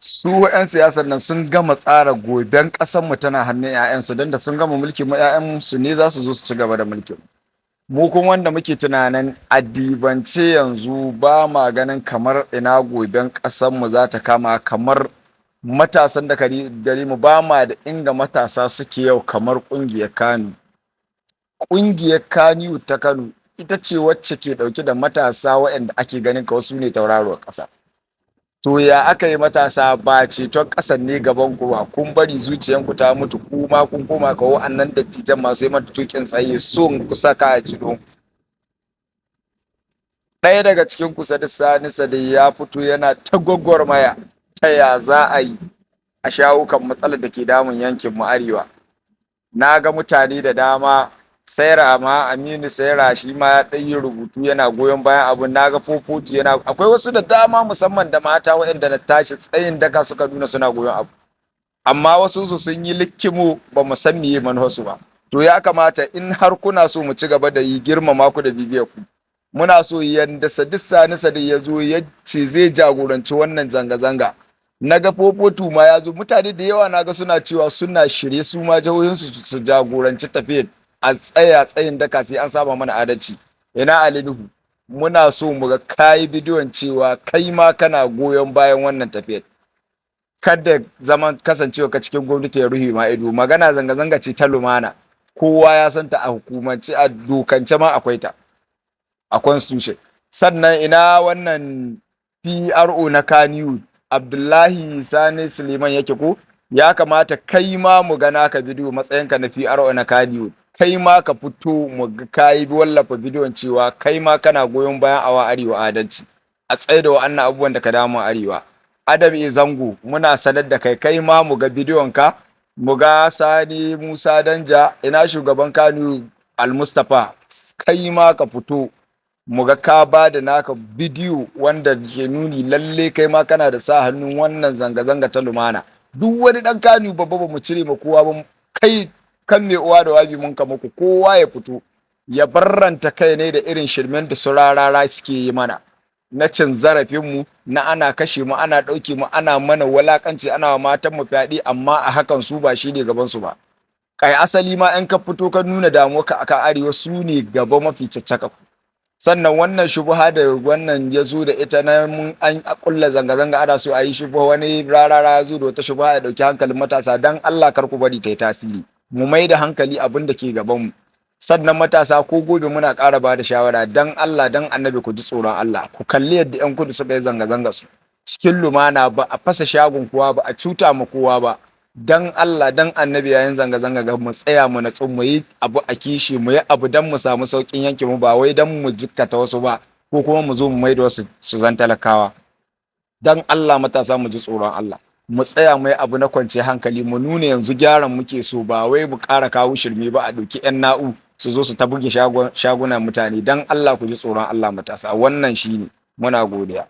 Su 'yan siyasar nan sun gama tsara goben ƙasarmu tana hannun 'ya'yansu, don da sun gama mulki mu 'ya'yansu ne za su zo su ci gaba da mulkin mu. Kuma wanda muke tunanin addibance yanzu ba ma ganin kamar ina goben ƙasarmu za ta kama, kamar matasan da gare mu ba ma da inga matasa suke yau kamar ƙungiyar Kano. Ƙungiyar Kano ta Kano ita ce wacce ke ɗauke da matasa waɗanda ake ganin ka wasu ne tauraruwar ƙasa. To ya aka yi matasa ba ceton ƙasar ne gaban ku ba? Kun bari zuciyanku ta mutu, kuma kun koma ka wa'annan dattijan masu yi mata tukin tsaye son kusa ka jino. Ɗaya daga cikin kusa da Sani Sade ya fito yana ta gwagwarmaya ta ya za a yi a shawo kan matsalar da ke damun yankin mu arewa. Na ga mutane da dama, Saira ma, Aminu Saira shi ma ya ɗan yi rubutu yana goyon bayan abun. Na ga Fofotu yana, akwai wasu da dama musamman da mata waɗanda na tashi tsayin daka suka nuna suna goyon abu, amma wasu su sun yi likkimo, ba mu san meye manufarsu ba. To ya kamata in har kuna so mu ci gaba da yi girmama ku da bibiyar ku, muna so yanda Sadiq Sani Sadiq ya zo ya ce zai jagoranci wannan zanga-zanga. Na ga Fofotu ma ya zo, mutane da yawa na ga suna cewa suna shirye su ma jihohinsu su jagoranci tafiyar a tsaya tsayin daka sai an saba mana adalci. Ina Ali Nuhu, muna so mu ga kayi bidiyon cewa kai ma kana goyon bayan wannan tafiyar. Kada zaman kasancewa ka cikin gwamnati ya ruhi ma ido. Magana zanga-zanga ce ta lumana, kowa ya santa a hukumance, a dokance ma akwai ta a constitution. Sannan ina wannan PRO na Kaniyu, Abdullahi Sani Suleiman yake ko? Ya kamata kai ma mu ga naka bidiyo matsayinka na PRO na Kaniyu, kai ma ka fito mu ga kayi wallafa bidiyon cewa kai ma kana goyon bayan awa arewa adalci, a tsaye da wa'annan abubuwan da ka damu arewa. Adam E Zango, muna sanar da kai, kai ma mu ga bidiyon ka. Mu ga Sani Musa Danja, ina shugaban Kano Almustapha, kai ma ka fito mu ga ka ba da naka bidiyo wanda ke nuni lalle kai ma kana da sa hannun wannan zanga-zanga ta lumana. Duk wani dan Kano babba, ba mu cire ma kowa ba, kai kan mai uwa da wabi mun ka muku. Kowa ya fito ya barranta kai ne da irin shirmen da su Rarara suke yi mana na cin zarafinmu, na ana kashe mu, ana ɗauke mu, ana mana walakanci, ana wa matan mu fyaɗe, amma a hakan su ba shi ne gaban su ba. Kai asali ma in ka fito ka nuna damuwa ka akan arewa, su ne gaba mafi caccaka. Sannan wannan shubuha da wannan ya zo da ita na mun an kulla zanga-zanga ana so a yi shubuha, wani Rarara ya zo da wata shubuha ya ɗauki hankalin matasa, dan Allah kar ku bari ta yi tasiri. Mu mai da hankali abin da ke gaban mu. Sannan matasa, ko gobe muna ƙara ba da shawara, dan Allah dan Annabi ku ji tsoron Allah, ku kalli yadda 'yan kudu suka yi zanga-zanga su cikin lumana, ba a fasa shagon kowa ba, a cuta ma kowa ba. Dan Allah dan Annabi, yayin zanga-zanga ga mu tsaya mu natsu, mu yi abu a kishi, mu yi abu dan mu samu sauƙin yanke mu, ba wai dan mu jikkata wasu ba ko kuma mu zo mu maida wasu su zan talakawa. Dan Allah matasa, mu ji tsoron Allah, mu tsaya mu yi abu na kwanciyar hankali, mu nuna yanzu gyaran muke so, ba wai mu ƙara kawo shirme ba, a ɗauki 'yan na'u su zo su ta buge shagunan mutane. Dan Allah ku ji tsoron Allah matasa. Wannan shine, muna godiya.